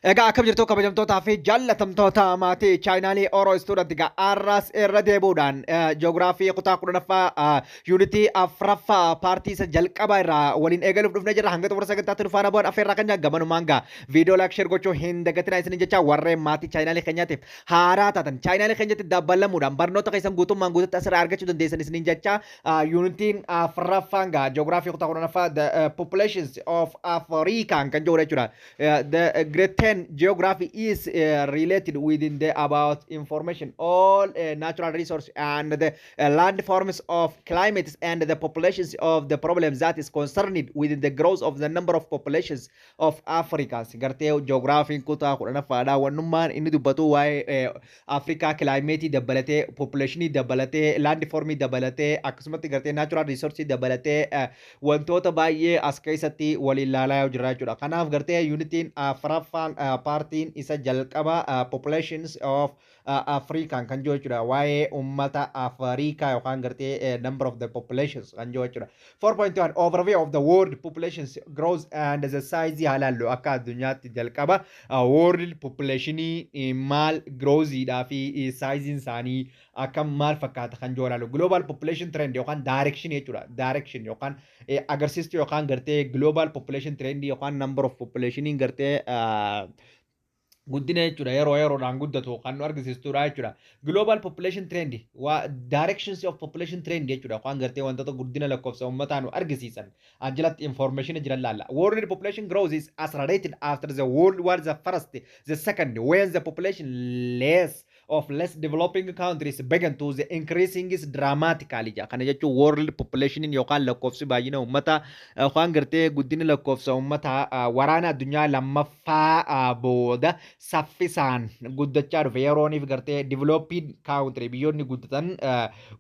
Egaa akkam jirtu, kabajamtootaa fi jaallatamtoota maatii chaanaalii Oro Student? Egaa arras irra deebi'uudhaan ji'oogiraafii kutaa 10ffaa yuunitii afuraffaa paartii isa jalqabaa irraa waliin eegaluuf dhufnee jirra. Hanga xumura sagantaatti nu faana bu'an affeerraa keenya gamanumaan gaa viidiyoo like, share gochuu hin dagatinaa isinin jecha. Warreen maatii chaanaalii keenyaatiif haaraa taatan chaanaalii keenyatti dabalamuudhaan barnoota keessan guutummaan guututti asirraa argachuu dandeessan isinin jecha. Yuunitiin afuraffaan gaa ji'oogiraafii kutaa 10ffaa the populations of Africa kan jedhu jechuudha. The grade 10 geography is related within the about information all natural resource and the landforms of climates and the populations of the problems that is concerned within the growth of the number of populations of Africa. Gartee geographiin kutaa 10ffaadha. Wannummaan inni dubbatu waa'ee Afrikaa climate dabalatee, populationii dabalatee, landformii dabalatee, akkasumatti gartee natural resource dabalatee wantoota baay'ee as keessatti waliin ilaalaa jira jechuudha. Kanaaf gartee yuunitiin afuraffaan paartiin isa jalqaba populations of African kan jiru jechuudha. Waa'ee uummata Afrikaa yookaan gartee number of the populations kan jiru jechuudha. 4.1 overview of the world populations growth and the size haalaallu akka addunyaatti jalqaba world populationii maal growthiidhaa fi sizein isaanii akkam maal fakkaata kan jiru ilaalu. Global population trend yookaan direction jechuudha. Direction yookaan agarsiistuu yookaan gartee global population trend yookaan number of population gartee guddina jechuudha, yeroo yeroodhaan guddatu kan nu argisiistudha jechuudha. Global population trend waa directions of population trend jechuudha. Waan gartee wantoota guddina lakkoofsa uummataa nu argisiisan jalatti information jiran laalla. World population growth is accelerated after the World War the First, the Second, when the population less of less developing countries began to the increasing is dramatically ja. Kana jechuun world population yookaan lakkoofsi baay'ina uummataa yookaan gartee guddina lakkoofsa uummataa waraana addunyaa lammaffaa booda saffisaan guddachaa dhufe, yerooniif gartee developing country biyyoonni guddatan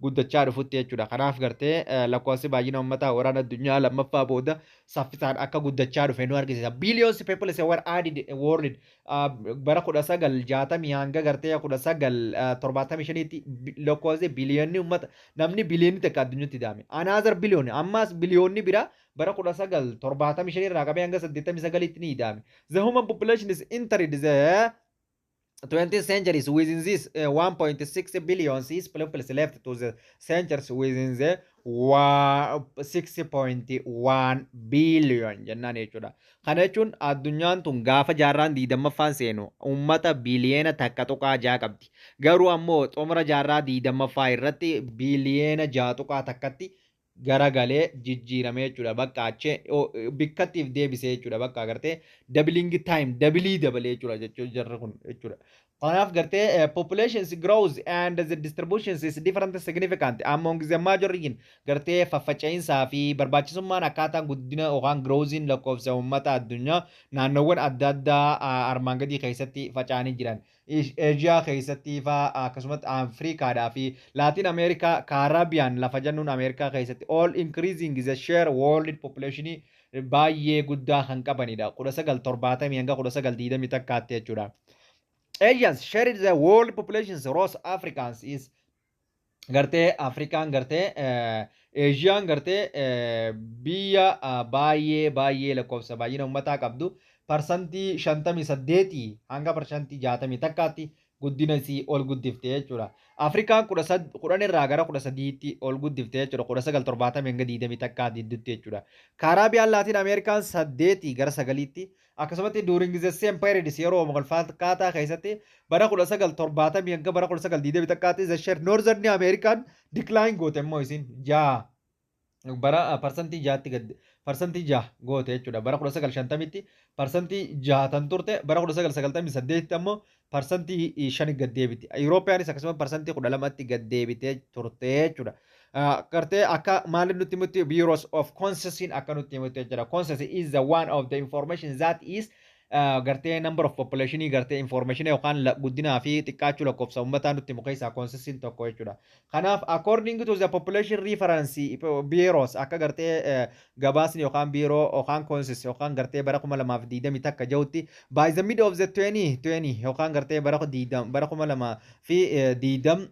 guddachaa dhufutti jechuudha. Kanaaf gartee lakkoofsi baay'ina uummataa waraana addunyaa lammaffaa booda saffisaan akka guddachaa dhufe nu argisiisa. Billions people were added world bara 1960 hanga gartee 1975tti lakkoofsi biliyoonni uummata namni biliyoonni 1 addunyaatti daame. Another billion, ammas biliyoonni biraa bara 1975 irraa qabee hanga 89tti ni ida'ame. The human population is entered the 20th centuries within this 1.6 billion is people left to the centuries within the 6.1 billion jennaan jechuudha. Kana jechuun addunyaan tun gaafa jaarraan 20ffaan seenu uummata biliyeena 1.6 qabdi. Garuu ammoo xumura jaarraa 20ffaa irratti biliyeena 6.1tti garagalee jijjiirame jechuudha. Bakka achee bikkattiif deebisee jechuudha. Bakka agartee doubling time double dabalee jechuudha jechuun jarri kun jechuudha. Kanaaf gartee populations growth and the distributions is different significant among the major region. Gartee faffaca'iinsaa fi barbaachisummaan akkaataan guddina yookaan growthiin lakkoofsa uummata addunyaa naannoowwan adda addaa armaan gadii keessatti faca'anii jiran. Eeshiyaa keessatti faa, akkasumas Afrikaadhaa fi Laatiin Ameerikaa, Kaarabiyaan lafa jennuun Ameerikaa keessatti all increasing the share world population baay'ee guddaa kan qabanidha. 1970 hanga 1921tti jechuudha. Asians shared the world populations rose. Africans is gartee Afrikaan gartee Eeshiyaan gartee biyya baay'ee baay'ee lakkoofsa baay'ina uummataa qabdu 58% hanga 61%tti guddina isii ol guddifte jechuudha. Afrikaan 10 irraa gara 13tti ol guddifte jechuudha. 1970 hanga 21 gidduutti jechuudha. Kaaraabiyaan, Laatiin Ameerikaan saddeetii gara sagaliitti, akkasumatti during the same period yeroo wal fakkaataa keessatti bara 1970 hanga bara 1921tti the share Northern American decline goote immoo isin ja'a bara 6tti gad 6% goote jechuudha. Bara 1950tti 6% tan turte bara 1998tti ammoo 5% gad deebite. Yurooppiyaanis akkasuma 12%tti gad deebitee turte jechuudha. Gartee akka maaliin nutti himutti, Bureaus of Censusiin akka nutti himutti jechuudha. Census is the one of the information that is gartee number of population gartee information yookaan guddinaa fi xiqqaachuu lakkoofsa uummataa nutti himu keessaa censusiin tokko jechuudha. Kanaaf according to the population reference bureaus akka gartee gabaasni yookaan biiroo yookaan census yookaan gartee bara 2021 jirutti by the mid of the 2020 yookaan gartee bara diidam bara 2020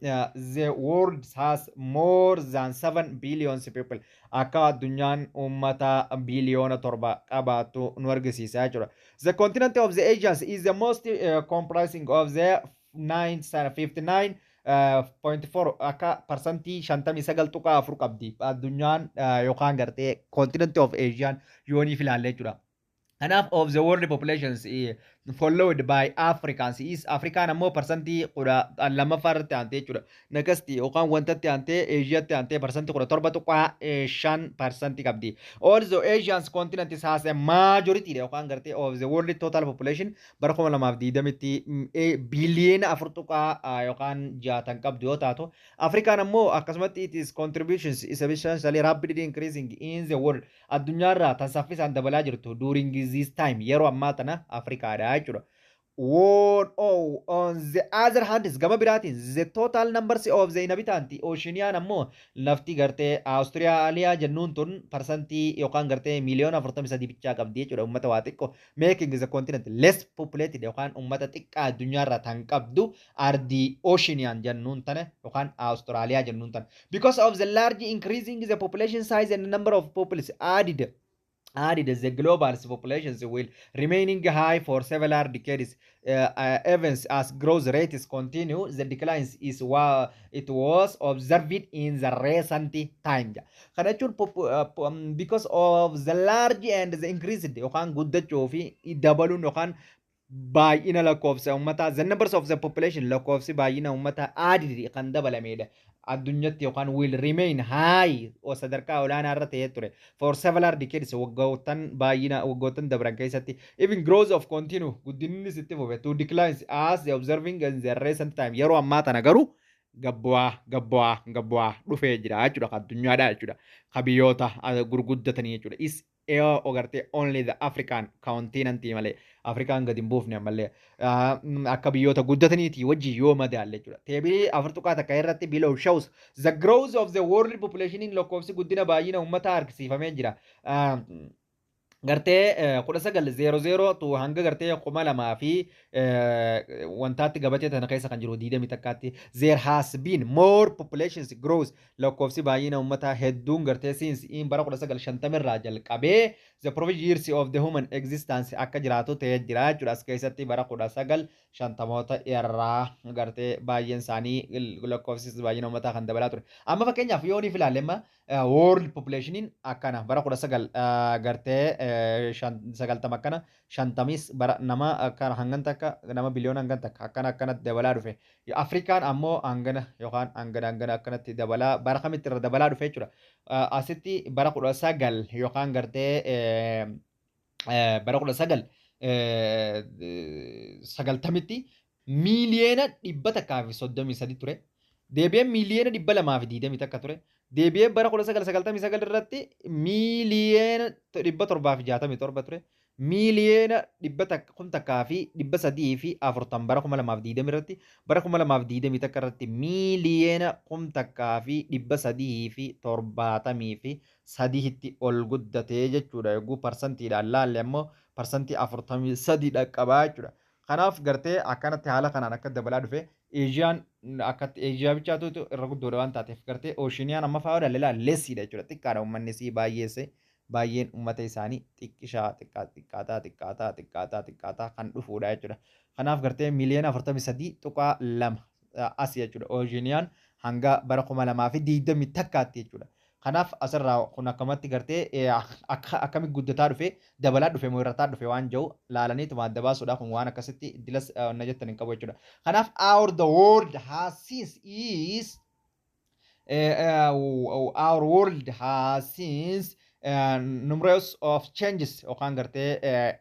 the world has more than 7 billion people. Akka addunyaan uummata biliyoona 7 qabaattu nu argisiisa jechuudha. The continent of the Asians is the most comprising of the 959 0.4, akka 59.4% qabdi addunyaan yookaan gartee continent of Asian yooniif ilaalle jechuudha. Kanaaf of the world populations followed by Africans is Afrikaan ammoo 12% irratti aantee jechuudha. Next yookaan wantatti aantee, Eeshiyaatti aantee 17.5% qabdi. Also Asians continent has a majority yookaan gartee of the world total population bara 2020tti biliyeena 4 tuqaa yookaan jaatan qabdu yoo taatu, Afrikaan ammoo akkasumatti it is contributions is essentially rapidly increasing in the world, addunyaarraa tan saffisaan dabalaa jirtu during this time, yeroo ammaa tana Afrikaadha jechuudha. One, oh, on the other hand, gama biraatiin the total numbers of the inhabitant Oceanian ammoo lafti gartee Austraaliyaa jennuun tun parsantii yookaan gartee miiliyoona 43 bichaa qabdi jechuudha, uummata waa xiqqoo, making the continent less populated yookaan uummata xiqqaa addunyaarraa tan qabdu ardii Oceanian jennuun tana yookaan Austraaliyaa jennuun tana. Because of the large increasing the population size and number of peoples added, the global populations will remaining high for several decades. Even as growth rates continue, the declines is what it was observed in the recent time. Kana jechuun because of the large and the increased yookaan guddachuu fi dabaluun yookaan baay'ina lakkoofsa uummataa, the numbers of the population, lakkoofsi baay'ina uummataa added kan dabalamedha. Addunyatti yookaan will remain high sadarkaa olaanaa irra ta'ee ture for several decades, waggoottan baay'ina waggoottan dabran keessatti, even growth of continue, guddinni itti fufe, to declines as the observing in the recent time, yeroo ammaa tana garuu gabbu'aa gabbu'aa gabbu'aa dhufee jira jechuudha, addunyaadha jechuudha, ka biyyoota gurguddatanii jechuudha. Is ogartee only the African continent malee Afrikaan gadi hin buufne ammallee akka biyyoota guddataniiti wajji yoo madaalle jechuudha. Teebilii 4.1 irratti below shows the growth of the world population in lakkoofsi guddina baay'ina uummataa argisiifamee jira. Gartee 1900 tu hanga gartee 2000 fi wantaatti gabatee tana keessa kan jiru 21tti there has been more populations growth, lakkoofsi baay'ina uummataa hedduun gartee since in bara 1950 irraa jalqabee the previous years of the human existence akka jiraatu ta'ee jira jechuudha. As keessatti bara 1950moota irraa gartee baay'een isaanii lakkoofsi baay'ina uummataa kan dabalaa ture. Amma fakkeenyaaf yoo ni ilaalle, amma world populationiin akkana bara 19 gartee 90 akkana shantamis bara nama akkana hangan takka nama biliyoona hangan takka akkana akkanatti dabalaa dhufe. Afrikaan ammoo hangana yookaan hangana hangana akkanatti dabalaa bara kamitti irra dabalaa dhufe jechuudha. Asitti bara 19 yookaan gartee bara 1990tti miiliyoona 133 ture. Deebi'ee miiliyoona 221 ture. Deebi'ee bara 1999 irratti miiliyoona 767 ture. Miiliyoona 1,340 bara 2020 irratti, bara 2021 irratti miiliyoona 1,373tti ol guddatee jechuudha. Yogguu parsantiidhaan laalle ammoo 43% dhaqqabaa jechuudha. Kanaaf gartee akkanatti haala kanaan akka dabalaa dhufe. Eeshiyaan akkatti Eeshiyaa bichaatu irra guddoodha waan taateef, gartee Ooshiniyaan amma fa'aa daldalaa lessiidha jechuudha. Xiqqaadha uummanni isii baay'eesse, baay'een uummata isaanii xiqqishaa xiqqaa xiqqaataa xiqqaataa xiqqaataa xiqqaataa kan dhufuudha jechuudha. Kanaaf gartee miiliyoona 43.2 as jechuudha. Ooshiniyaan hanga bara 2021tti jechuudha. Kanaaf asirraa kun akkamatti gartee akka akkamitti guddataa dhufe, dabalaa dhufe moo irrataa dhufe waan jiru laalaniituma adda baasuudhaaf kun waan akkasitti dilas na jettan hin qabu jechuudha. Kanaaf our the world has since is our world has since numerous of changes yookaan gartee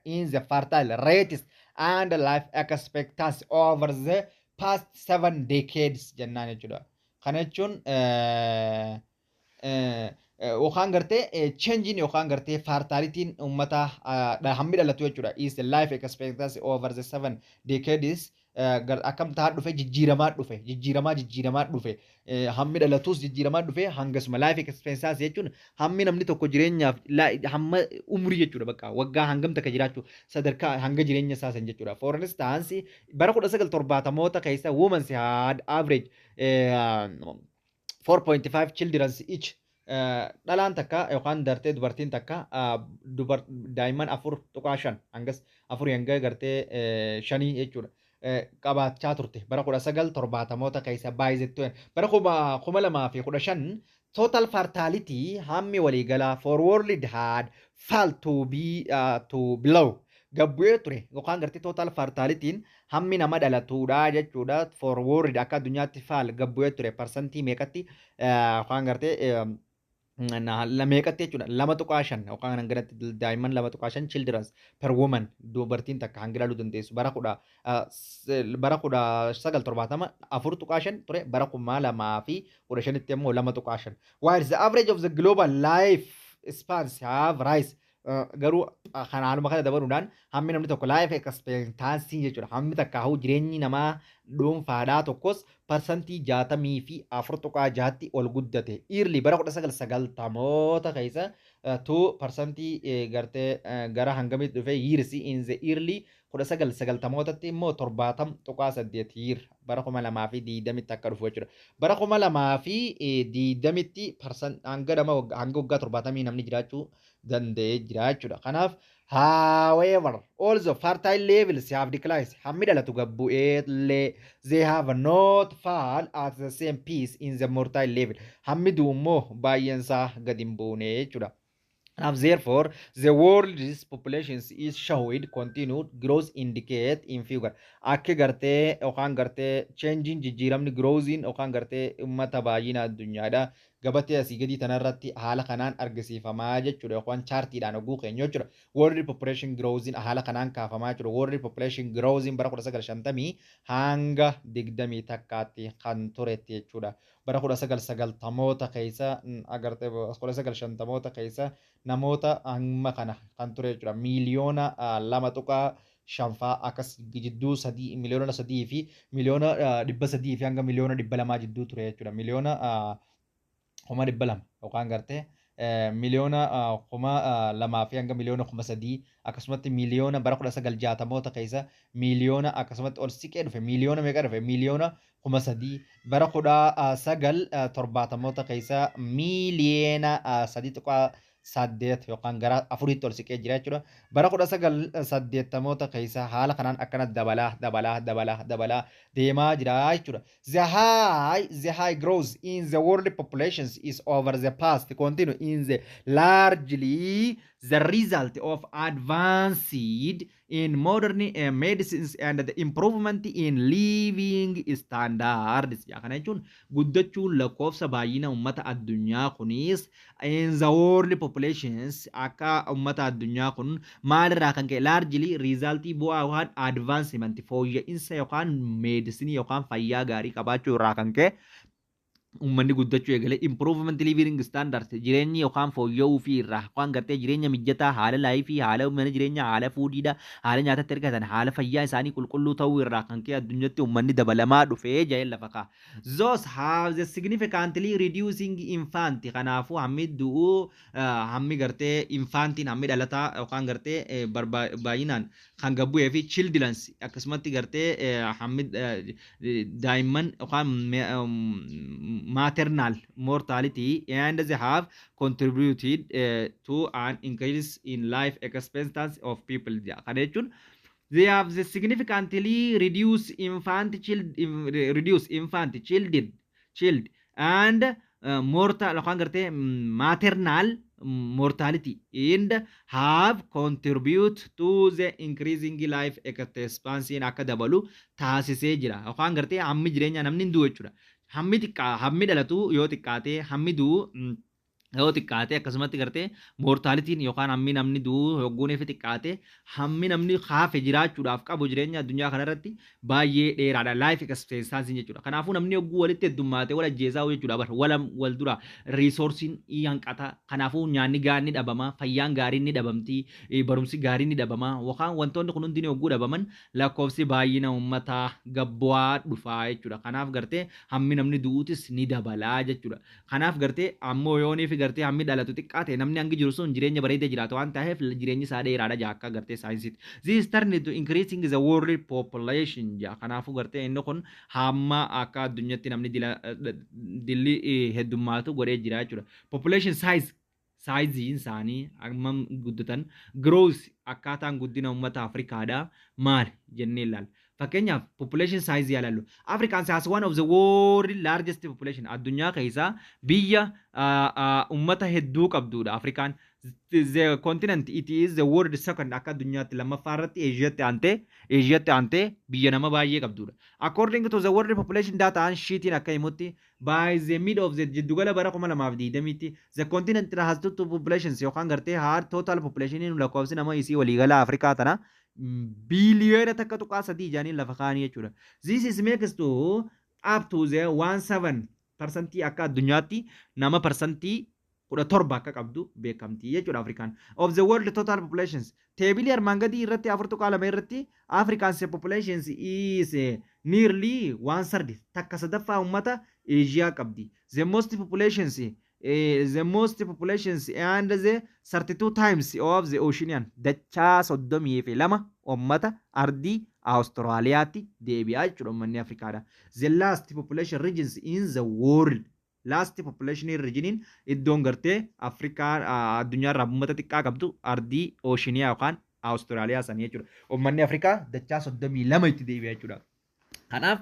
in the fertile rates and life expectancy over the past 7 decades jennaan jechuudha. Kana jechuun yookaan gartee changing yookaan gartee fertilityn uummata hammi dhalatu jechuudha. Is the life expectancy over the 7 decades akkam ta'aa dhufe, jijjiiramaa dhufe, jijjiiramaa jijjiiramaa dhufe, hammi dhalatus jijjiiramaa dhufe. Hangasuma life expectancy jechuun hammi namni tokko jireenyaaf hamma umrii jechuudha, bakka waggaa hangam takka jiraachuu sadarkaa hanga jireenya isaa san jechuudha. For instance, bara 1970moota keessa women had average 4.5 children each. Dhalaan takka yookaan gartee dubartiin takka daa'imman 4.5 hangas afurii hanga gartee shanii jechuudha qabaachaa turte bara 1970moota keessa baay'isettu. Bara 2015 total fertility, hammi waliigalaa, for world had fall to be to below, gabbu'ee ture yookaan gartee total fertilityn hammi nama dhalatuudha jechuudha. For world, akka addunyaatti, fall, gabbu'ee ture. Parsantii meeqatti yookaan gartee meeqatti jechuudha? 2.5 yookaan hanganatti daa'imman 2.5 children per woman, dubartiin takka hanga dhaluu dandeessu. Bara 1970 4.5 ture, bara 2015tti immoo 2.5. While the average of the global life spans have rise, garuu kan haaluma kana dabaluudhaan hammi namni tokko life expectancy jechuudha, hammi takka hau jireenyi namaa dhuunfaadhaa tokkos 64.6%tti ol guddate. Early bara 1990moota keessa two parsantii gartee gara hangamitti dhufe years in the early 1990mootatti immoo 70.8 year bara 2020tti akka dhufu jechuudha. Bara 2020tti hanga nama hanga waggaa 70 namni jiraachuu danda'ee jira jechuudha. Kanaaf, however, also fertile levels have declined. Hammi dhalatu gabbu'ee illee, they have not fall at the same pace in the mortal level. Hammi du'u immoo baay'een isaa gadi hin buune jechuudha. Kanaaf, therefore, the world's population is showed continued growth indicate in figure. Akka gartee yookaan gartee changing, jijjiiramni, growthiin yookaan gartee uummata baay'ina addunyaadha. Gabatee asii gadii tanarratti haala kanaan argisiifamaa jechuudha yookaan chartiidhaan oguu keenya jechuudha. World population growthiin haala kanaan kaafamaa jechuudha. World population growthiin bara 1950 hanga 21tti kan turetti jechuudha. Bara 1990moota keessa agartee 1950moota keessa namoota hamma kana kan ture jechuudha. Miiliyoona 2.5 faa akkas jidduu, 3 miliyoona 3 fi miliyoona 300 fi hanga miliyoona 200 jidduu ture jechuudha. Miliyoona 200,000 yookaan gartee miliyoona 2,000 fi hanga miliyoona 3,000. Akkasumatti miliyoona bara 1960moota keessa miliyoona akkasumatti ol siqee dhufe. Miliyoona meeqa dhufe? Miliyoona 3,000. Bara 1970moota keessa miliyoona 3.8 yookaan gara afuriitti ol siqee jira jechuudha. Bara 1980moota keessa haala kanaan akkana dabalaa dabalaa dabalaa dabalaa deemaa jira jechuudha. The high growth in the world populations is over the past continue in the largely the result of advanced in modern medicines and the improvement in living standards. Yaa kana jechuun guddachuun lakkoofsa baay'ina uummata addunyaa kunis in the world populations, akka uummata addunyaa kun maalirraa kan ka'e? Largely resultii, bu'aa yookaan advancement, fooyya'insa yookaan medicine yookaan fayyaa gaarii qabaachuu irraa kan ka'e uummanni guddachuu eegale. Improvement living standards, jireenyi yookaan fooyya'uu fi irraa yookaan gartee jireenya mijataa, haala lifeii, haala mana jireenyaa, haala foodiidha, haala nyaatatti argatan, haala fayyaa isaanii qulqulluu ta'uu irraa kan ka'e addunyatti uummanni dabalamaa dhufee ja'een lafa ka'a. Those have the significantly reducing infant, kanaafuu hammi du'uu, hammi gartee infantiin, hammi dhalataa yookaan gartee baay'inaan kan gabbu'ee fi childrens, akkasumatti gartee hammi daa'imman yookaan maternal mortality, and they have contributed to an increase in life expectancy of people. Kana jechuun they have the significantly reduce infant child, reduce infant children, child and mortal yookaan gartee maternal mortality and have contribute to the increasing life expectancy akka dabalu taasisee jira yookaan gartee hammi jireenya namni hin du'u jechuudha. Hammi xiqqaa, hammi dhalatu yoo xiqqaate, hammi du'u yoo xiqqaate, akkasumatti gartee mortalityn yookaan hammi namni du'u yogguun fi xiqqaate, hammi namni haafe jiraachuudhaaf qabu jireenya addunyaa kanarratti baay'ee dheeraadha, life expectancy jechuudha. Kanaafuu namni yogguu walitti heddummaate wal ajjeesaa jechuudha bara wal wal dura resourceiin hanqata. Kanaafuu nyaanni gahaan ni dhabama, fayyaan gaariin ni dhabamti, barumsi gaariin ni dhabama yookaan wantoonni kun hundi yogguu dhabaman lakkoofsi baay'ina uummataa gabbu'aa dhufaa jechuudha. Kanaaf gartee hammi namni du'uutis ni dabalaa jechuudha. Kanaaf gartee ammoo yoonii fi gartee hammi dhalatu xiqqaa ta'e, namni hangi jiru sun jireenya bareedaa jiraatu waan ta'eef, jireenyi isaa dheeraadha jaa akka gartee saayinsiitti. This turned to increasing the world population jaa. Kanaafuu gartee inni kun hamma akka addunyaatti namni dilli heddummaatu godhee jira jechuudha. Population size, sizeiin isaanii hammam guddatan, growth, akkaataan guddina uummata Afrikaadhaa maali jennee ilaalla. Fakkeenyaaf, population size ilaallu. Africans has one of the world largest population. Addunyaa keessaa biyya uummata hedduu qabdudha Afrikaan. The continent, it is the world second, akka addunyaatti lammaffaa irratti Eeshiyaatti aantee biyya nama baay'ee qabdudha. According to the world population data sheetiin akka himutti, by the mid of the jiddugala bara 2020tti, the continent has two populations yookaan gartee haa total population, lakkoofsi nama isii waliigala Afrikaa tana 1.3 biliyoona jaaniin lafa kaanii jechuudha. This is makes to up to the 17% akka addunyaatti nama 17% akka qabdu beekamtii jechuudha Afrikaan. Of the world total populations. Tableii armaan gadii irratti 4.2 irratti Africans populations is nearly one third, takka sadaffaa uummata Eeshiyaa qabdi. The most populations and the 32 times of the Oceanian, dachaa 32 uummata ardii Awustiraaliyaatti deebi'aa jechuudha uummanni Afrikaadha. The last population regions in the world, last population regioniin iddoon gartee Afrikaa addunyaarraa uummata xiqqaa qabdu ardii Oceaniyaa yookaan Awustiraaliyaa sanii jechuudha. Uummanni Afrikaa dachaa 32 itti deebi'a jechuudha. Kanaaf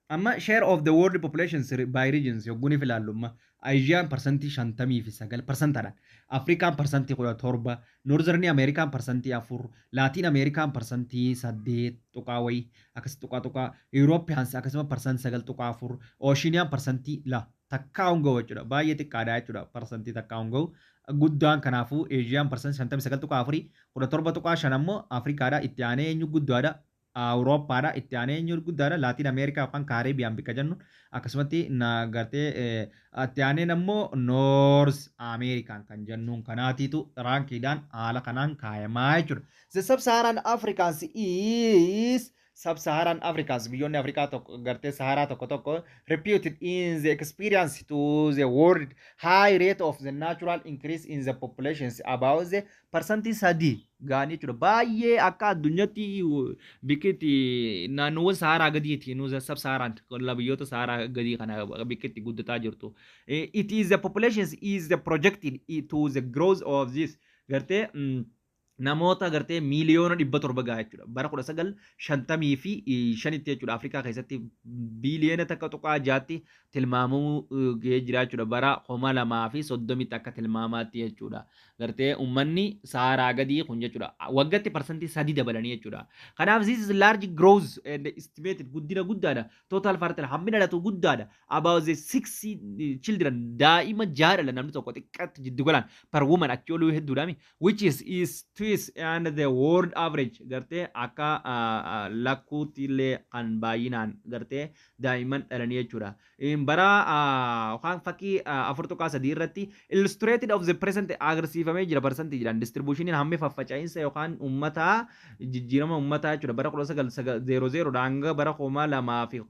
amma share of the world populations by regions yogguun ilaallu, amma Eeshiyaan 59% parsantaadhaan, Afrikaan 17%, Northern Ameerikaan 4%, Laatiin Ameerikaan 8% tuqaa wayii akkas tuqaa tuqaa, Yuurooppiyaan akkasuma 9.4%, Ooshiniyaan parsantii la takkaa hin gahu jechuudha. Baay'ee xiqqaadha jechuudha, parsantii takkaa hin gahu. Guddaan kanaafuu Eeshiyaan 59.4%, 17.5 ammoo Afrikaadha. Itti aanee eenyu guddaadha? Awurooppaadha. Itti aanee eenyu guddaadha? Laatiin Ameerikaa yookaan Kaareebiyaan bikka jennu. Akkasumatti na gartee itti aaneen ammoo North Ameerikaan kan jennuun kanaatiitu rankiidhaan haala kanaan kaayamaa jechuudha. The Sub-Saharan Africans is Sub-Saharan Africans, biyyoonni Afrikaa tokko gartee Saharaa tokko tokko, reputed in the experience to the world high rate of the natural increase in the populations about the 3% gaanii jechuudha. Baay'ee akka addunyaatti bikkitti naannoowwan Saharaa gadiiti nuusa Sub-Saharan biyyoota Saharaa gadii kana bikkitti guddataa jirtu. It is the populations is the projected to the growth of this gartee namoota gartee 700 miiliyoona gaha jechuudha. Bara 1955tti jechuudha, Afrikaa keessatti 1.6 biliyoonatti tilmaamuu gahee jira jechuudha. Bara 2030tti akka tilmaamaatti jechuudha. Gartee uummanni Saaraa gadii kun jechuudha. Waggaatti 3% dabalanii jechuudha. Kanaaf this is large growth and estimated, guddina guddaadha. Total fertile, hammi dhalatu guddaadha. About the six children, daa'ima ja'a dhala namni tokko xiqqaatti jiddu galaan per woman, achi oluu hedduudhaami. Which is twice and the world average, gartee akka lakkuutti illee kan baay'inaan gartee daa'imman dhalanii jechuudha. Bara yookaan fakkii 4.3 irratti illustrated of the present agarsiifamee jira percentage jedhan distribution, hammi faffaca'iinsa yookaan uummataa, jijjiirama uummataa jechuudha. Bara 1900 hanga bara kuma lamaa fi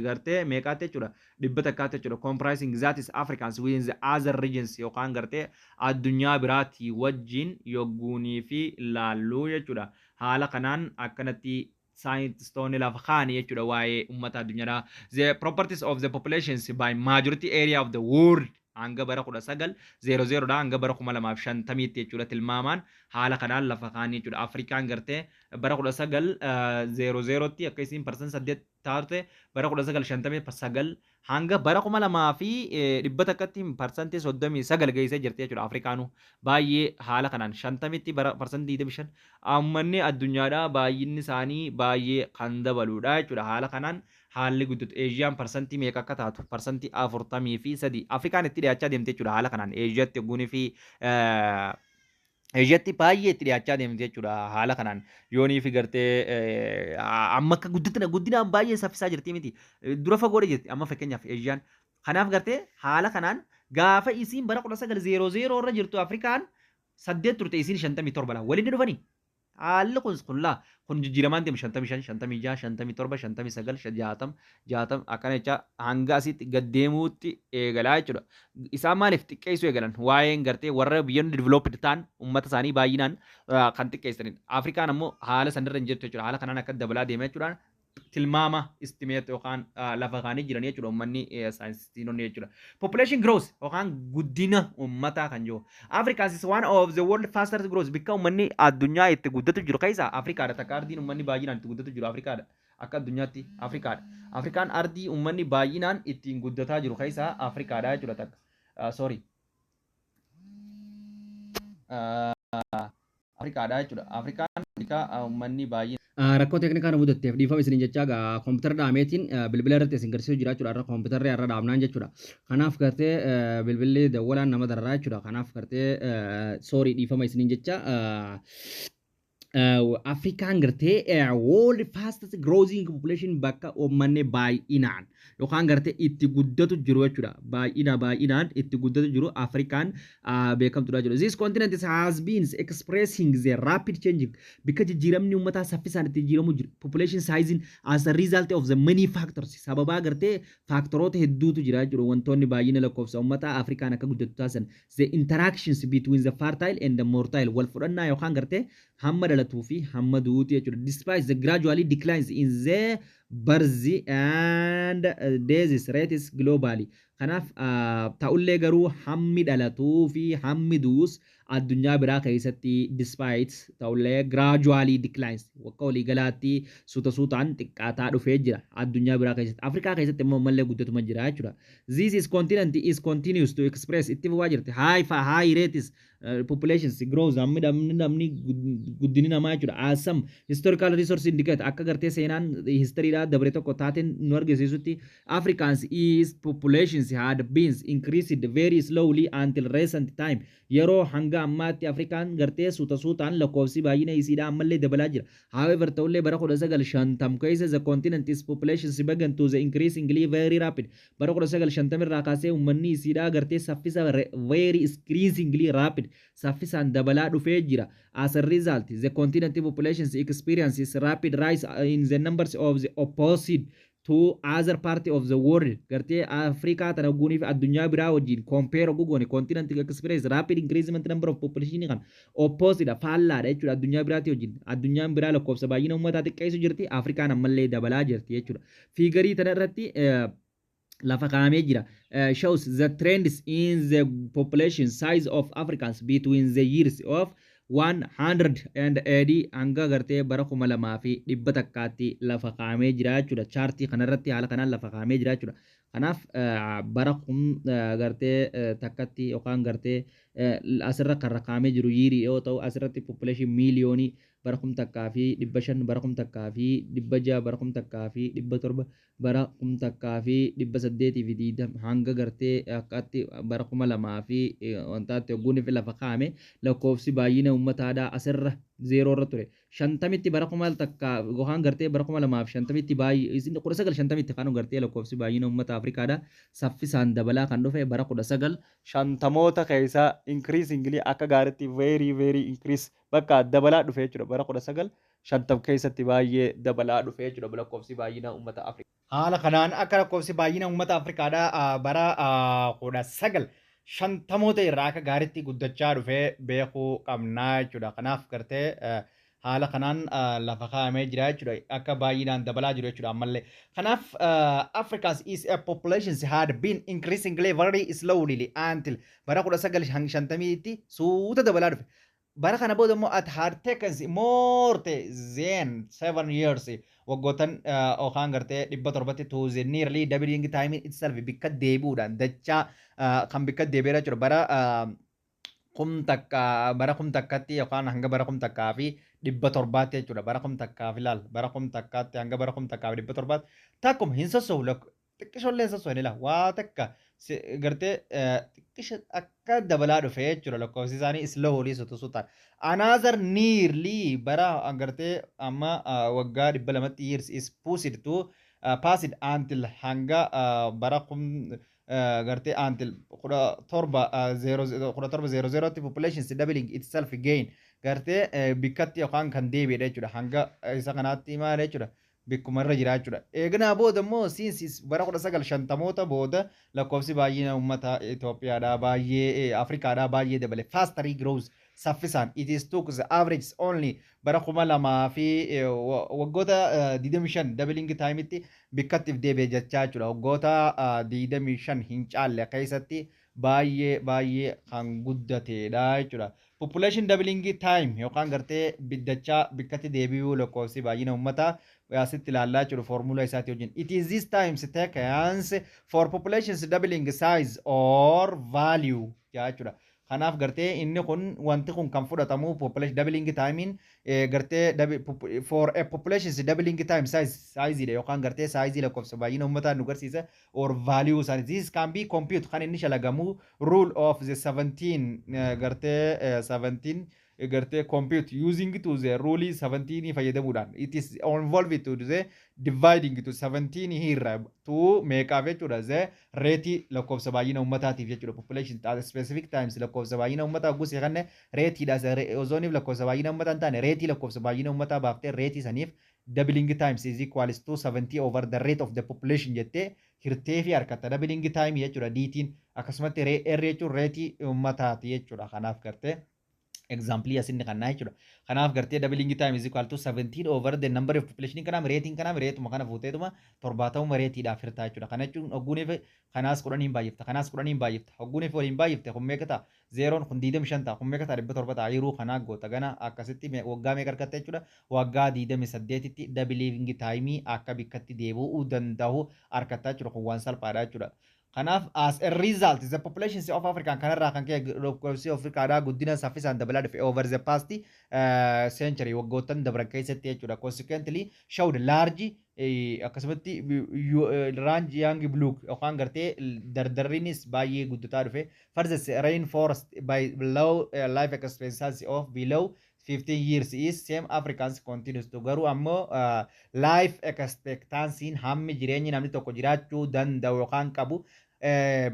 gartee meeqaatti jechuudha, dhibba takkaatti jechuudha, comprising that is Africans within the other regions yookaan gartee addunyaa biraatti wajjin yogguunii fi laalluu jechuudha. Haala kanaan akkanatti saayintistoonni lafa kaanii jechuudha waa'ee uummata addunyaadhaa. The properties of the populations by majority area of the world hanga bara 1900 dha hanga bara 2050tti jechuudha, tilmaamaan haala kanaan lafa kaanii jechuudha. Afrikaan gartee bara 1900tti akka isiin 8% taate, bara 1959 hanga bara 2100tti 39% geessee jirti jechuudha. Afrikaanuu baay'ee haala kanaan shantamitti bara 25% uummanni addunyaadhaa baay'inni isaanii baay'ee kan dabaludha jechuudha. Haala kanaan haalli guddatu Eeshiyaan parsantii meeqa akka taatu, 43%, Afrikaan itti dhiyaachaa deemte jechuudha. Haala kanaan Eeshiyaatti yogguunii fi Eeshiyaatti baay'ee itti dhiyaachaa deemte jechuudha. Haala kanaan yoonii fi gartee amma akka guddina guddinaan baay'ee saffisaa jirti miti, dura fagoodha jirti amma fakkeenyaaf Eeshiyaan. Kanaaf gartee haala kanaan gaafa isiin bara 1900 irra jirtu Afrikaan 8 turte, isiin 57 laa waliin dhufanii. Haalli kun kun laa kun jijjiiramaan deemu 55, 56, 57, 59, 60, 60 akkana jecha hanga asitti gad deemuutti eegalaa jechuudha. Isaan maaliif xiqqeessuu eegalan? Waa'een gartee warra biyyoonni developed ta'an uummata isaanii baay'inaan kan xiqqeessanidha. Afrikaan ammoo haala sanirra hin jirtu jechuudha. Haala kanaan akka dabalaa deema jechuudhaan tilmaama estimate yookaan lafa kaanii jiran jechuudha uummanni saayinsistiinonni jechuudha. Population growth yookaan guddina uummataa kan jiru. Africa is one of the world fastest growth, bikka uummanni addunyaa itti guddatu jiru keessaa Afrikaadha. Takka ardiin uummanni baay'inaan itti guddatu jiru Afrikaadha. Akka addunyaatti Afrikaadha. Afrikaan ardii uummanni baay'inaan ittiin guddataa jiru keessaa Afrikaadha jechuudha takka. Sorry. Afrikaadha jechuudha. Afrikaan bikka uummanni baay'inaan Rakkoo teeknikaa nu mudatteef dhiifama isin jechaa gaa koompitara dhaameetiin bilbila irratti isin garsiisuu jira jechuudha. Irra koompitarri irra dhaabnaan jechuudha. Kanaaf gartee bilbilli dawwalaan nama dararaa jechuudha. Kanaaf gartee sorry, dhiifama isiniin jecha. Afrikaan gartee world fastest growing population, bakka uummanni baay'inaan yookaan gartee itti guddatu jiru jechuudha. Baay'inaan itti guddatu jiru Afrikaan beekamtudha jechuudha. This continent has been expressing the rapid changing, bakka jijjiiramni uummataa saffisaan itti jijjiiramu jiru. Population sizing as a result of the many factors, sababaa gartee factoroota hedduutu jira jechuudha. Wantoonni baay'ina lakkoofsa uummataa Afrikaan akka guddatu taasisan, the interactions between the fertile and the mortile, wal fudhannaa yookaan gartee hamma dhalatuu fi hamma du'uuti jechuudha. Despite the gradually declines in the birth and death rates globally. Kanaaf ta'ullee garuu hammi dhalatuu fi hammi du'us addunyaa biraa keessatti despite ta'ullee gradually declines, wakka waliigalaatti suuta suutaan xiqqaataa dhufee jira addunyaa biraa keessatti. Afrikaa keessatti immoo mallee guddatuma jira jechuudha. This is continent is continues to express, itti fufaa jirti, high rates populations growth, hammi namni guddinni namaa jechuudha. As some historical resource indicate, akka gartee seenaan historydhaa dabre tokko taateen nu argisiisutti, Africans is populations had been increased very slowly until recent time. Yeroo hanga ammaatti Afrikaan gartee suuta suutaan lakkoofsi baay'ina isiidhaa ammallee dabalaa jira. However, ta'ullee bara 1950 keessa the continent is populations began to the increasingly very rapid. Bara 1950 irraa kaasee uummanni isiidhaa gartee saffisa very increasingly rapid, saffisaan dabalaa dhufee jira. As a result, the continent populations experiences rapid rise in the numbers of the opposite to other part of the world. Gartee Afrikaa tana guunii fi addunyaa biraa wajjin compare oguu goone, continent experience rapid increasement number of population kan opposite, faallaadha jechuudha addunyaa biraati wajjin. Addunyaan biraa lakkoofsa baay'ina uummataa xiqqeessu jirti, Afrikaan ammallee dabalaa jirti jechuudha. Figurii tana irratti lafa kaa'amee jira. Shows the trends in the population size of Africans between the years of 180 hanga gartee bara 2100tti lafa kaa'amee jira jechuudha. Chartii kanarratti haala kanaan lafa kaa'amee jira jechuudha. Kanaaf bara kum gartee takkatti yookaan gartee asirra kan kaa'amee jiru yearii yoo ta'u, asirratti population miiliyoonii bara 1500, bara 1600, bara 1700, bara 1820 hanga gartee akkatti bara 2000 fi wantaatti hogguun fi lafa kaa'ame lakkoofsi baay'ina uummataadhaa asirra zeeroo irra ture. Shantamitti bara 1000 yookaan gartee bara 2050tti baay'ee 1950tti kan gartee lakkoofsi baay'ina uummata Afrikaadha saffisaan dabalaa kan dhufe bara 1950moota keessa increasingly akka gaariitti very very increase bakka dabalaa dhufe jechuudha. Bara 1950 keessatti baay'ee dabalaa dhufe jechuudha lakkoofsi baay'ina uummata Afrikaa. Haala kanaan akka lakkoofsi baay'ina uummata Afrikaadhaa bara 1950moota irraa akka gaariitti guddachaa dhufee beekuu qabnaa jechuudha. Kanaaf gartee haala kanaan lafa kaa'amee jira jechuudha. Akka baay'inaan dabalaa jiru jechuudha ammallee. Kanaaf Africa's is a population had been increasingly very slowly until bara 1950tti suuta dabalaa dhufe. Bara kana booda immoo it had taken more than 7 years, waggootan yookaan gartee 700tti, to the nearly doubling time itself, bikka deebi'uudhaan dachaa kan bikka deebi'eera jechuudha. Bara 1000 bara 1000tti yookaan hanga bara 1700tti jechuudha. Bara 1000 fi laal bara 1000tti hanga bara 1700tti takkuma hin sossohu, xiqqishollee hin sossohu ilaal, waa takka gartee xiqqisha akka dabalaa dhufe jechuudha lakkoofsi isaanii slowly, suuta suutaan. Another nearly bara gartee amma waggaa 200tti years is pushed to passed until hanga bara kum gartee until 1700tti population is doubling itself again. Gartee bikkatti yookaan kan deebi'edha jechuudha. Hanga isa kanaatti maal jechuudha? Bikkuma irra jira jechuudha. Eeganaa booda immoo since bara 1950moota booda lakkoofsi baay'ina uummata Itoophiyaadhaa baay'ee, Afrikaadhaa baay'ee dabale. Faster growth, saffisaan. It is took the average only bara 2000 fi waggoota 25 doubling time'itti bikkattiif deebi'e jechaa jechuudha. Waggoota 25 hin caalle keessatti baay'ee baay'ee kan guddatedha jechuudha. Population doubling time yookaan gartee biddachaa bikkatti deebi'uu lakkoofsi baay'ina uummataa asitti ilaallaa jechuudha formula isaati wajjin. It is this times taken for populations doubling size or value jechuudha. Kanaaf gartee inni kun, wanti kun kan fudhatamu population doubling timein gartee for a population doubling time size, size dha yookaan gartee size lakkoofsa baay'ina uummataa nu garsiisa, or value isaanii. This can be compute, kan inni shalagamu rule of the 17 gartee 17 gartee compute using to the rule 17 fayyadamuudhaan. It is involved to the dividing to 17 here to meeqaaf jechuudha? The rate lakkoofsa baay'ina uummataatiif jechuudha. Population at specific times lakkoofsa baay'ina uummataa gusee kanne rateiidha. Ozooniif lakkoofsa baay'ina uummataa hin taane, rate lakkoofsa baay'ina uummataa baaftee rate saniif doubling times is equals to 70 over the rate of the population jettee hirtee fi harkatta doubling time jechuudha. Dtiin akkasumatti r jechuun rate uummataati jechuudha. Kanaaf gartee example asinni kannaa jechuudha. Kanaaf gartee doubling time is equal to 17 over the number of population. Kanaaf rateiin, kanaaf rateuma kana fuuteetuma 70 rateiidhaaf hirtaa jechuudha. Kana jechuun hogguuniif kanaas 10n baay'ifta, kanaas 10n baay'ifta, hogguuniif waliin baay'ifte kun meeqa ta'a? Zeroon kun 25 ta'a, kun meeqa ta'a? 700 ta'a. Yeroo kanaa goota gana akkasitti waggaa meeqa argatta jechuudha? Waggaa 28tti doubling time akka bikkatti deebi'uu danda'u argatta jechuudha. Kun waan salphaadha jechuudha. Kanaaf as a result, the population of Africa, kanarraa kan ka'e lakkoofsi Afrikaadhaa guddina saffisaan dabalaa dhufe over the past century, waggoottan dabran keessatti jechuudha. Consequently showed large, akkasumatti range young block yookaan gartee dardarriinis baay'ee guddataa dhufe. Further reinforced by low life expectancy of below 15 years is same Africans continues to. Garuu ammoo life expectancy, hammi jireenyi namni tokko jiraachuu danda'u yookaan qabu,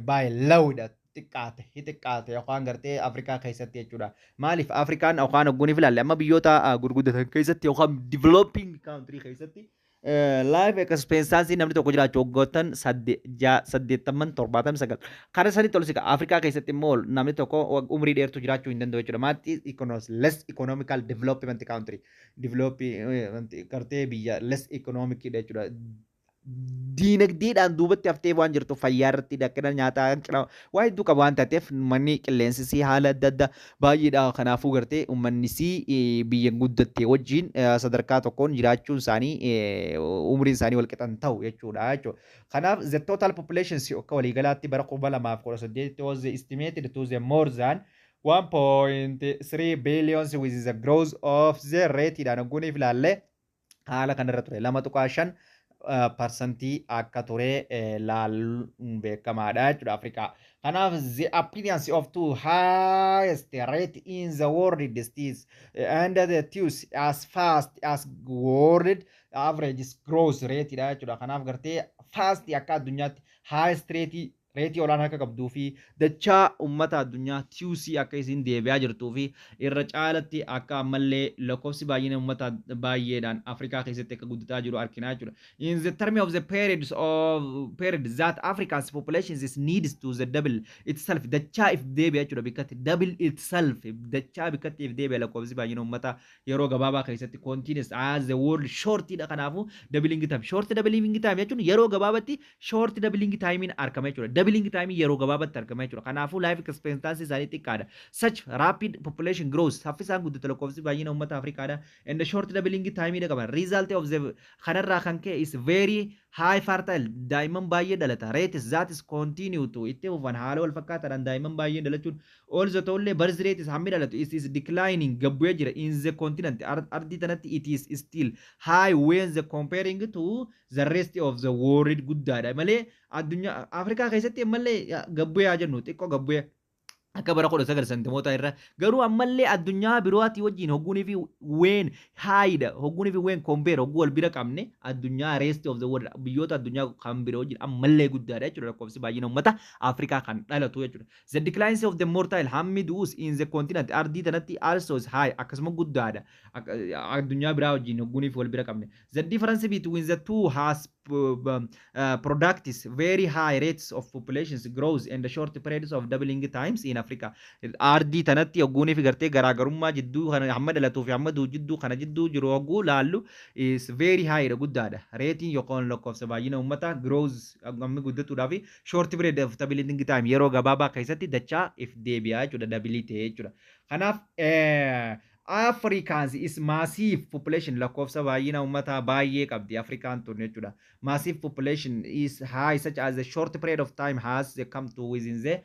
by low dha, xiqqaate xiqqaate yookaan gartee Afrikaa keessatti jechuudha. Maaliif Afrikaan yookaan hogguuniif ilaalle amma biyyoota gurguddatan keessatti yookaan developing country keessatti life expectancy namni tokko jiraachuu waggoottan 80, 79 kana sanitti ol siqa. Afrikaa keessatti immoo namni tokko umrii dheertuu jiraachuu hin danda'u jechuudha. Maatti less economical development country, develop gartee biyya less economic jechuudha. Diinagdeedhaan duubatti haftee waan jirtu, fayyaa irratti hanqina nyaataa, hanqina waa hedduu qaba waan taateef, manni qilleensisii haala adda addaa baay'eedha. Kanaafuu gartee uummanni biyya guddatte wajjin sadarkaa tokkoon jiraachuun isaanii, umriin isaanii wal qixan ta'u jechuudha. Kanaaf the total population akka waliigalaatti bara 2018 was estimated to the more than 1.3 billions with the growth of the rate dhaan hogguuniif ilaalle haala kanarra ture, 2.5% akka ture laaluun beekamaadha jechuudha Afrikaa. Kanaaf the appearance of two highest rate in the world is and the two as fast as world average growth rate dha jechuudha. Kanaaf gartee fast akka addunyaatti highest rate olaanaa akka qabduu fi dachaa uummata addunyaa twice akka isin deebi'aa jirtuu fi irra caalatti akka ammallee lakkoofsi baay'ina uummata baay'eedhaan Afrikaa keessatti akka guddataa jiru arginaa jechuudha. In the term of the periods of period that Africa's population is needs to the double itself, dachaa if deebi'a jechuudha, bikkatti double itself, dachaa bikkatti if deebi'a lakkoofsi baay'ina uummata yeroo gabaabaa keessatti continuous as the world short dha. Kanaafuu doubling time, short doubling time jechuun yeroo gabaabatti short doubling time argama jechuudha. Doubling time yeroo gabaabatti argama jechuudha. Kanaafuu life expectancy isaanii xiqqaadha. Such rapid population growth, saffisaan guddate lakkoofsi baay'ina uummata Afrikaadha. And the short doubling time dha qaban. Result of the kanarraa kan ka'e is very high fertile, daa'imman baay'ee dhalata. Rates that is continue to itti fufan haala wal fakkaataadhaan daa'imman baay'ee dhalachuun also ta'ullee birth rate is hammi dhalatu is declining, gabbu'ee jira in the continent. Ardii tanatti it is still high when the comparing to the rest of the world, guddaadha malee addunyaa Afrikaa keessatti ammallee gabbu'ee haa jennu, xiqqoo gabbu'ee. Akka bara 1950moota irra garuu ammallee addunyaa birootii wajjin hogguunii fi when highdha. Hogguunii fi when compare, hogguu wal bira qabne, addunyaa rest of the world, biyyoota addunyaa kan biroo wajjin ammallee guddaadha jechuudha lakkoofsi baay'ina uummata Afrikaa kan dhalatu jechuudha. The decline of the mortality, hammi du'us, in the continent, ardii tanatti, also is high, akkasuma guddaadha addunyaa biraa wajjin hogguunii fi wal bira qabne. The difference between the two has products very high rates of populations growth and the short periods of doubling times in Africa. Ardii tanatti hogguunii fi gartee garaagarummaa jidduu kana hamma dhalatuu fi hamma du'u jidduu kana jidduu jiru hogguu laallu is very high dha, guddaadha. Rateiin yookaan lakkoofsa baay'ina uummataa growth hammi guddatuudhaa fi short period of doubling time, yeroo gabaabaa keessatti dachaa if deebi'aa jechuudha, double ta'e jechuudha. Kanaaf Africans is massive population, lakkoofsa baay'ina uummataa baay'ee qabdi Afrikaan tun jechuudha. Massive population is high such as a short period of time has come to within the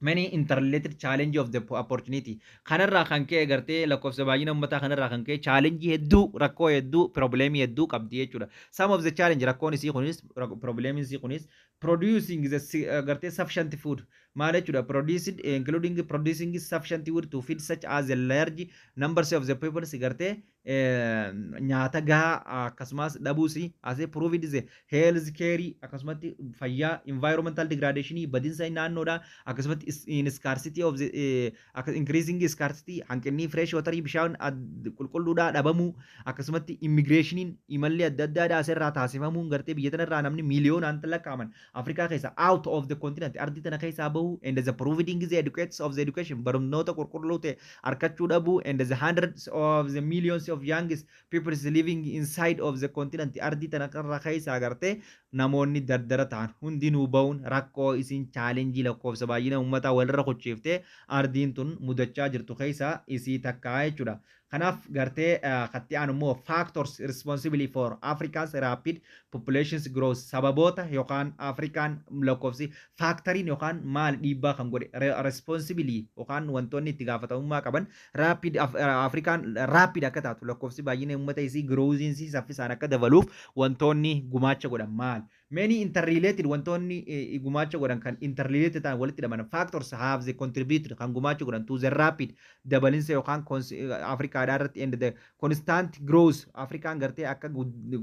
many interrelated challenge of the opportunity. Kanarraa kan ka'e gartee lakkoofsa baay'ina uummataa kanarraa kan ka'e challenge hedduu, rakkoo hedduu, problemii hedduu qabdi jechuudha. Some of the challenge, rakkoon isii kunis, problemiin isii kunis, producing the gartee sufficient food maal jechuudha, produced including producing sufficient food to feed such as a large numbers of the people, gartee nyaata gahaa akkasumas dhabuusi asee provide the health care, akkasumatti fayyaa, environmental degradation, badinsa naannoodha, akkasumatti in scarcity of the increasing scarcity, hanqinni fresh water, bishaan qulqulluudhaa dhabamuu, akkasumatti immigrationiin, imalli adda addaadhaa asirraa taasifamuun gartee biyya tanarraa namni miiliyoonaan lakkaa'aman Afrikaa keessa out of the continent, ardii tana keessaa bahu, and the providing the educates of the education, barnoota qulqulluu ta'e argachuu dhabuu, and the hundreds of the millions of young people living inside of the continent, ardii tana irra keessaa gartee namoonni dardara ta'an hundinuu bahuun rakkoo isin challenge lakkoofsa baay'ina uummataa walirra kuchiiftee ardiin tun mudachaa jirtu keessaa isii takkaa jechuudha. Kanaaf gartee katti aanu immoo factors responsibility for Africa's rapid populations growth, sababoota yookaan Afrikaan lakkoofsi factoriin yookaan maal dhiibbaa kan godhe, responsibility yookaan wantoonni itti gaafatamummaa qaban rapid Afrikaan rapid akka taatu, lakkoofsi baay'ina uummata isii growthiin saffisaan akka dabaluuf wantoonni gumaacha godhan maal? Many interrelated, wantoonni gumaacha godhan kan interrelated ta'an, walitti hidhaman, factors have the contributed, kan gumaacha godhan, to the rapid dabalinsa yookaan Afrikaadhaa irratti and the constant growth, Afrikaan gartee akka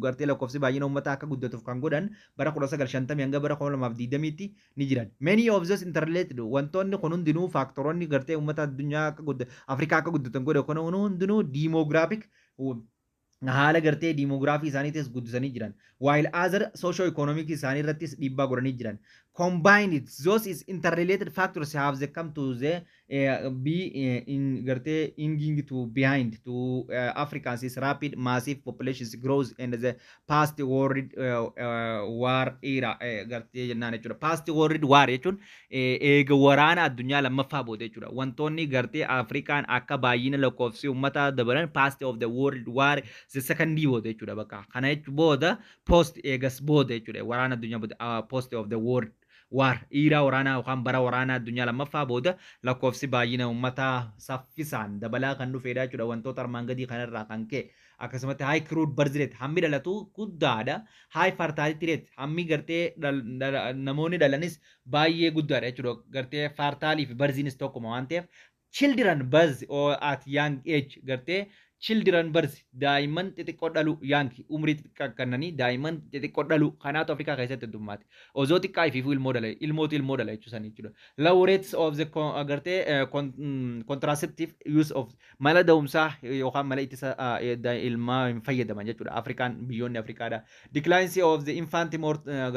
gartee lakkoofsi baay'ina uummataa akka guddatuuf kan godhan bara 1950 hanga bara 2020tti ni jiran. Many of those interrelated, wantoonni kun hundinuu, factoroonni gartee uummata addunyaa akka Afrikaa akka guddatan godhe kun hundinuu demographic, haala gartee demography isaaniitis guddisanii jiran, while other socio economic isaanii irrattis dhiibbaa godhanii jiran. Combined, those is interrelated factors have they come to the be in gartee inging to behind to Africans is rapid massive populations growth and the past world war era gartee jennaan jechuudha. Past world war jechuun eega waraana addunyaa lammaffaa booda jechuudha. Wantoonni gartee Afrikaan akka baay'ina lakkoofsi uummataa dabalan past of the world war the second booda jechuudha bakka. Kana jechuun booda, post, eegas booda jechuudha. Waraana addunyaa booda, post of the world war era, waraanaa yookaan bara waraanaa addunyaa lammaffaa booda lakkoofsi baay'ina uummataa saffisaan dabalaa kan dhufedha jechuudha wantoota armaan gadii kanarraa kan ka'e. Akkasumatti high crude birth rate, hammi dhalatu guddaadha. High fertility rate, hammi gartee namoonni dhalanis baay'ee guddaadha jechuudha. Gartee fertility fi birthiinis tokkuma waan ta'eef, children birth or at young age, gartee children birth, daa'imman xixiqqoo dhalu, young, umrii xixiqqaa kennanii daa'imman xixiqqoo dhalu kanaatu Afrikaa keessatti heddummaate. Osoo xiqqaa ifiifuu ilmoo dhala, ilmootu ilmoo dhala jechuu sanii jechuudha. Low rates of the gartee contraceptive use of, mala da'umsaa yookaan mala ittisa ilmaa hin fayyadaman jechuudha. Afrikaan, biyyoonni Afrikaadha. Declines of the infant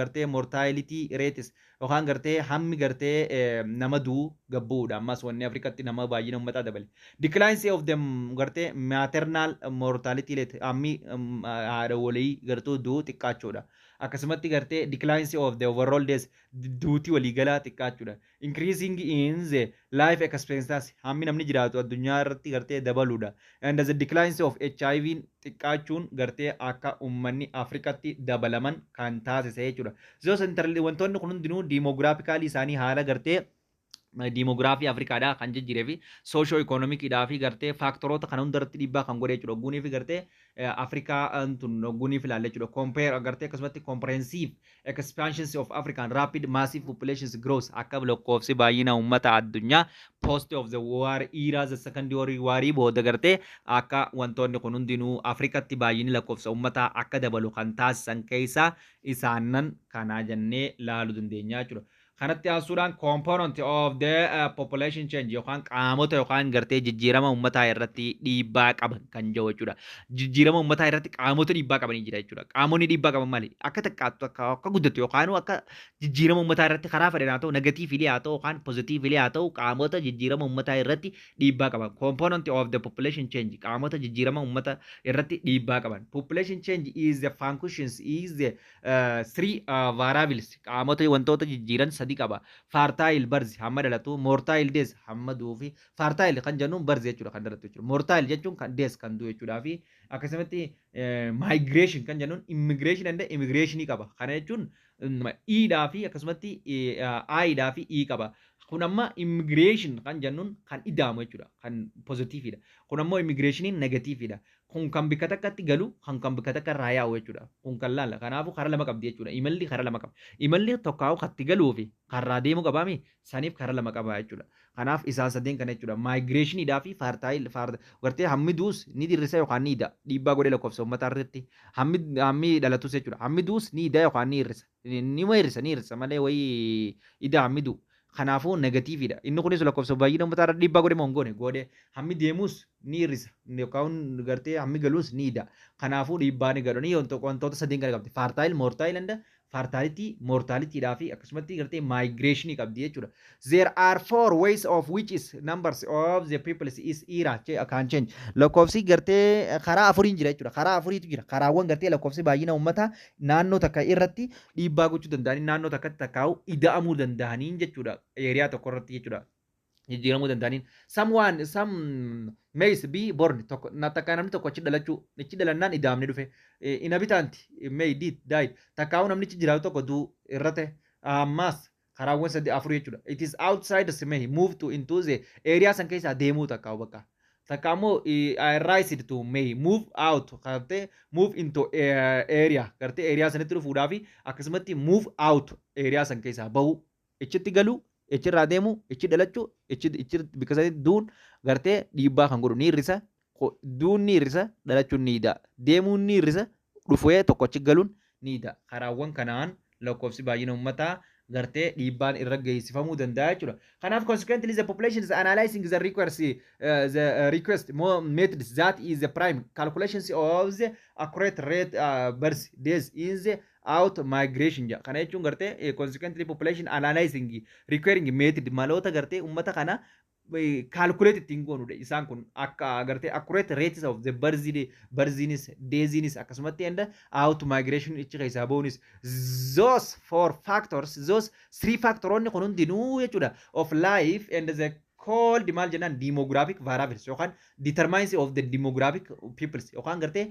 gartee mortality rates yookaan gartee hammi gartee nama du'u gabbuudha. Ammas wanni Afrikatti nama baay'ina uummataa dabale. Declines of the gartee maternal mortality rate, hammi haadha walii gartuu du'u xiqqaachuudha. Akkasumatti gartee declines of the overall deaths, duutii waliigalaa xiqqaachuudha. Increasing in the life expectancy, hammi namni jiraatu addunyaa irratti gartee dabaluudha. And the declines of HIV xiqqaachuun gartee akka uummanni Afrikatti dabalaman kan taasise jechuudha. Those wantoonni kun hundinuu demographically isaanii haala gartee Demography Afrikaadhaa kan jijjiiree fi socio economiciidhaa fi gartee factoroota kana hundarratti dhiibbaa kan godhe jechuudha. Ogguunii fi gartee Afrikaa tun ogguunii fi ilaalle jechuudha. Compare gartee akkasumatti comprehensive expansions of African rapid massive populations growth, akka lakkoofsi baay'ina uummata addunyaa post of the war era, the second war warii booda gartee akka wantoonni kun hundinuu Afrikatti baay'inni lakkoofsa uummataa akka dabalu kan taasisan keessaa isaannan kanaa jennee laaluu dandeenya jechuudha. Kanatti aansuudhaan component of the population change yookaan qaamota yookaan gartee jijjiirama uummataa irratti dhiibbaa qaban kan jiru jechuudha. Jijjiirama uummataa irratti qaamota dhiibbaa qabanii jira jechuudha. Qaamonni dhiibbaa qaban maali? Akka xiqqaattu, akka guddatu yookaan akka jijjiirama uummataa irratti karaa fedhan haa ta'u, negatively haa ta'u yookaan positively haa ta'u, qaamota jijjiirama uummataa irratti dhiibbaa qaban. Component of the population change, qaamota jijjiirama uummata irratti dhiibbaa qaban. Population change is the functions is the three variables, qaamota wantoota jijjiiran sadi qaba. Fertile birth, hamma dhalatu, mortal death, hamma du'uu fi fertile kan jennuun birth jechuudha, kan dhalatu jechuudha. Mortal jechuun kan death, kan du'u jechuudhaa fi akkasumatti migration kan jennuun immigration and emigration qaba. Kana jechuun iidhaa fi akkasumatti aayidhaa fi ii qaba. Kun amma immigration kan jennuun kan ida'amu jechuudha. Kan positiveidha. Kun ammoo immigrationiin negativeidha. Kun kan bikka takkatti galu, kan bikka takka irraa yaa'u jechuudha. Kun kan laala. Kanaafuu karaa lama qabdi jechuudha. Imalli karaa lama qaba. Imalli tokkaa'u katti galuu fi karraa deemuu qabaami, saniif karaa lama qaba jechuudha. Kanaaf isaan sadeen kana jechuudha. Migrationiidhaa fi fertile gartee hammi duus ni dirrisa yookaan ni ida. Dhiibbaa godhee lakkoofsa uummataa irratti hammi dhalatus jechuudha. Hammi duus ni ida yookaan ni hir'isa. Ni hir'isa, ni hir'isa malee wayii ida hammi du'u. Kanaafuu negativeidha. Inni kunis lakkoofsa baay'ina uummataa irra dhiibbaa godhe moo hin goone? Godhe. Hammi deemus ni hir'isa. Yookaan gartee hammi galuus ni ida. Kanaafuu dhiibbaa ni godhanii wantoota sadeen kana qabdi. Fertile, mortal and fertility, mortalityidhaa fi akkasumatti gartee migrationii qabdi jechuudha. There are four ways of which is numbers of the people is era can change. Lakkoofsi gartee karaa afuriin jira jechuudha. Karaa afuriitu jira. Karaawwan gartee lakkoofsi baay'ina uummataa naannoo takka irratti dhiibbaa gochuu danda'anii, naannoo takkatti takkaa'u ida'amuu danda'aniin jechuudha. Area tokko irratti jechuudha. Jijjiiramuu danda'aniin. Someone some may be born, tokko takkaa namni tokko achi dhalachuu, achi dhalannaan ida'amni dhufe. Inhabitant may did died, takkaa'u namnichi jiraatu tokko du'u irra ta'e, ammas karaawwan sadi afur jechuudha. It is outside the may move to into the area san keessaa deemuu takkaa'u bakka. Takka ammoo rise to may move out, gartee move into area, gartee area sanitti dhufuudhaa fi akkasumatti move out, area san keessaa bahu, ichitti galuu, ichirraa deemuu, ichi dhalachuu, ichi bikka sanitti duun gartee dhiibbaa kan godhu ni hir'isa. Duun ni hir'isa, dhalachuun ni ida. Deemuun ni hir'isa, dhufee tokko achi galuun ni ida. Karaawwan kanaan lakkoofsi baay'ina uummataa gartee dhiibbaan irra geessifamuu danda'a jechuudha. Kanaaf consequently the population is analyzing the request the request more methods that is the prime calculations of the accurate rate birth days in the out migration jedha. Kana jechuun gartee consequently population analyzing requiring method, maloota gartee uummata kana calculate ittiin goonudha. Isaan kun akka gartee accurate rates of the birthinis, deathinis, akkasumatti and out migration, ichi keessaa bahuunis, those four factors, those three factoroonni kun hundinuu jechuudha of life and the called maal jennaan demographic variables yookaan determinants of the demographic peoples yookaan gartee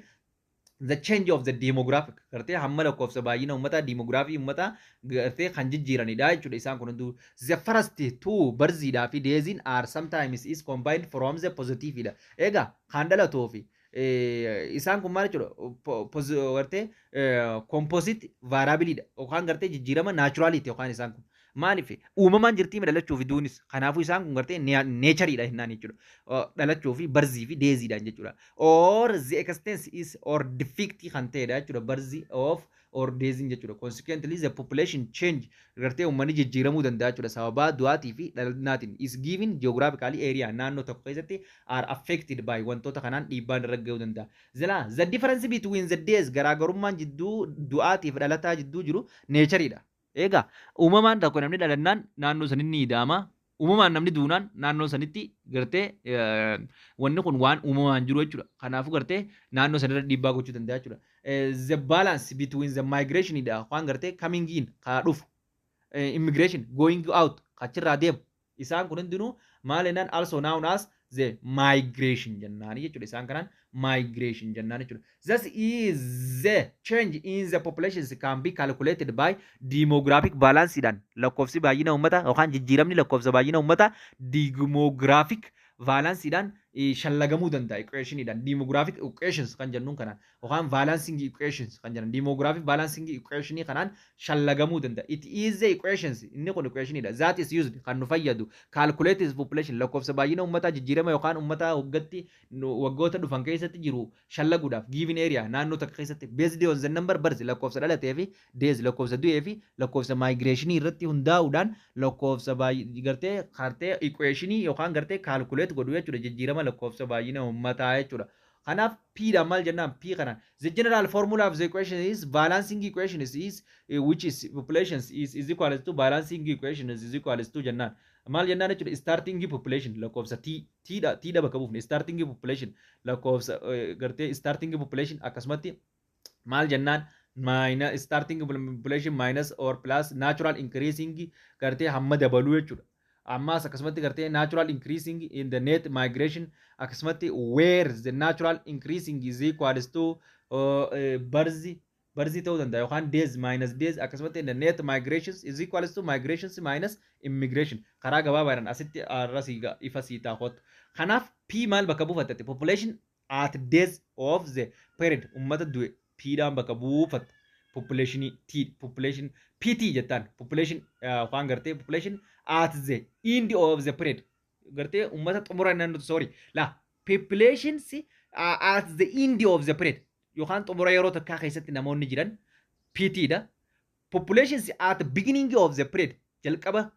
the change of the demographic, gartee hamma lakkoofsa baay'ina uummataa, demography uummataa gartee kan jijjiiranidha jechuudha isaan kun hunduu. The first two, birthiidhaa fi deathiin, are sometimes is combined from the positive dha. Egaa kan dhalatuu fi isaan kun maal jechuudha? Gartee composite variable dha yookaan gartee jijjiirama naturality yookaan isaan kun maaliif uumamaan jirtii dhalachuu fi duunis. Kanaafuu isaan kun gartee natureiidha jennaan jechuudha, dhalachuu fi birthii fi deathiidhaan jechuudha, or the extent is or defect kan ta'edha jechuudha, birth of or deathiin jechuudha. Consequently the population change gartee uummanni jijjiiramuu danda'a jechuudha sababaa du'aatii fi dhalannaatiin is given geographically area naannoo tokko keessatti are affected by wantoota kanaan dhiibbaan irra gahuu danda'a. Zila the difference between the days, garaagarummaan jidduu du'aatii fi dhalataa jidduu jiru natureiidha. Egaa uumamaan tokko namni dhalannaan naannoo sanitti ni ida'ama. Uumamaan namni duunaan naannoo sanitti gartee wanni kun waan uumamaan jiru jechuudha. Kanaafuu gartee naannoo sanirra dhiibbaa gochuu danda'a jechuudha. The balance between the migration dha waan gartee coming in kaa dhufu, immigration going out achirraa deemu, isaan kun hundinuu maal jennaan also known as the migration jennaani jechuudha. Isaan kanaan migration jennaan jechuudha. Thus is the change in the populations can be calculated by demographic balance dhaan. Lakkoofsi baay'ina uummataa yookaan jijjiiramni lakkoofsa baay'ina uummataa demographic balance dhaan shallagamuu danda'a equationiidhaan. Demographic equations kan jennuun kanaan yookaan balancing equations kan jedhan, demographic balancing equationii kanaan shallagamuu danda'a. It is the equations, inni kun equationiidha, that is used, kan nu fayyadu, calculate population, lakkoofsa baay'ina uummataa jijjiirama yookaan uummataa waggatti waggoota dhufan keessatti jiru shallaguudhaaf, given area, naannoo takka keessatti, based on the number births, lakkoofsa dhalatee, fi deaths, lakkoofsa du'ee, fi lakkoofsa migrationii irratti hundaa'uudhaan lakkoofsa gartee kartee equationii yookaan gartee calculate godhu jechuudha, jijjiirama lakkoofsa baay'ina uummataa jechuudha. Kanaaf P dhaan maal jennaan? P kanaan the general formula of the equation is balancing equation is which is populations is equal to balancing equation is equal to jennaan. Maal jennaan jechuudha? Starting population, lakkoofsa T T dha, T dha bakka buufne, starting population, lakkoofsa gartee starting population, akkasumatti maal jennaan? Minus starting population minus or plus natural increasing, gartee hamma dabaluu jechuudha. Ammas akkasumatti gartee natural increasing in the net migration, akkasumatti where the natural increasing is equals to births ta'uu danda'a yookaan deaths minus deaths, akkasumatti in the net migrations is equals to migrations minus immigration. Karaa gabaabaadhaan asitti arrasii ifa sii taakottu. Kanaaf P maal bakka buufatte? Population at death of the period, ummata du'e P dhaan bakka buufatte. Population T, population PT jettaan, population waan gartee population at the end of the period, gartee ummata xumura inni, sorry, la populations at the end of the period yookaan xumura yeroo takkaa keessatti namoonni jiran PT dha. Populations at the beginning of the period, jalqaba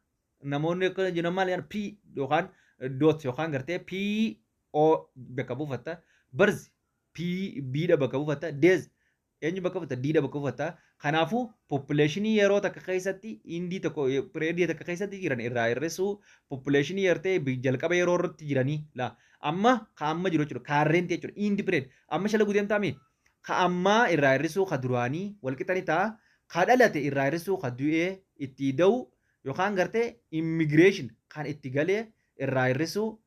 namoonni akka jiran maal jedhan? P yookaan dot yookaan gartee P O bakka buufatta. Births P B dha bakka buufatta. Deaths eenyu bakka buufatta? D dha bakka buufatta. Kanaafuu populationii yeroo takka keessatti endii tokko periodii takka keessatti jiran irraa hir'isuu populationii gartee jalqaba yeroo irratti jiranii la amma ka amma jiru jechuudha. Current jechuudha. End period amma shala gudeemtaami ka ammaa irraa hir'isuu ka duraanii walqixani ta'a. Ka dhalate irraa hir'isuu ka du'ee itti da'u yookaan gartee immigration kan itti galee irraa hir'isuu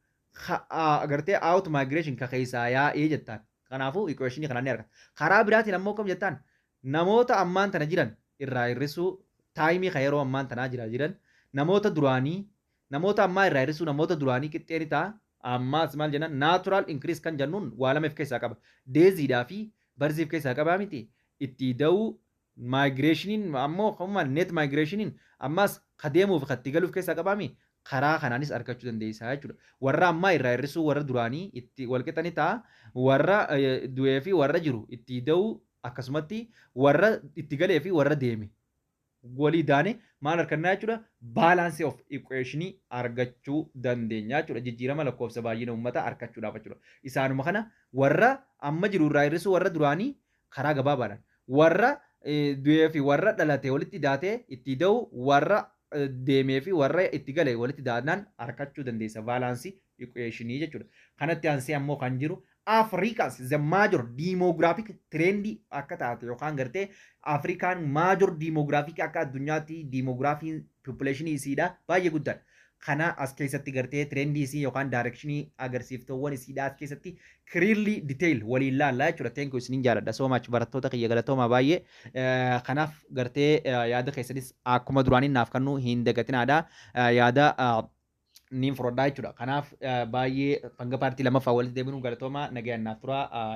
gartee out migration ka keessaa yaa'ee jettaan. Kanaafuu equationii kanaan ni argata. Karaa biraatiin ammoo kam jettaan? Namoota ammaan tana jiran irraa hir'isuu timeii ka yeroo ammaan tanaa jira jiran namoota duraanii, namoota ammaa irraa hir'isuu namoota duraanii qixxee ni ta'a. Ammaas maal jennaan? Natural increase kan jennuun waa lama of keessaa qaba. Deathiidhaa fi birthsiif keessaa qabaa miti. Itti da'uu migrationiin ammoo kamuma net migrationiin ammas ka deemuuf ka itti galuuf keessaa qabaami. Karaa kanaanis argachuu dandeessaa jechuudha. Warra ammaa irraa hir'isuu warra duraanii itti walqixani ta'a. Warra du'ee fi warra jiru itti da'uu, akkasumatti warra itti galee fi warra deeme walii daane maal argannaa jechuudha? Balance of equationii argachuu dandeenya jechuudha, jijjiirama lakkoofsa baay'ina uummataa argachuudhaaf jechuudha. Isaanuma kana warra amma jiru irraa hir'isuu warra duraanii, karaa gabaabaadhaan warra du'ee fi warra dhalate walitti daatee itti da'u warra deemee fi warra itti gale walitti daanaan argachuu dandeessa balance equationii jechuudha. Kanatti aansee ammoo kan jiru Afrikaas the major demographic trend akka taate yookaan gartee Afrikaan major demographic akka addunyaatti demographiin population isiidha baay'ee guddaadha. Kana as keessatti gartee trendii isii yookaan directionii agarsiiftoowwan isiidha as keessatti clearly detail waliin laallaa jechuudha. Thank you, isiniin jaaladha so much, barattoota kiyya, galatooma baay'ee. Kanaaf gartee yaada keessanis akkuma duraanii naaf kennuu hin dagatinaadha. Yaada niin fudhadhaa jechuudha. Kanaaf baay'ee hanga partii lammaffaa walitti deebinuun galatooma, nagayaan naaf tura.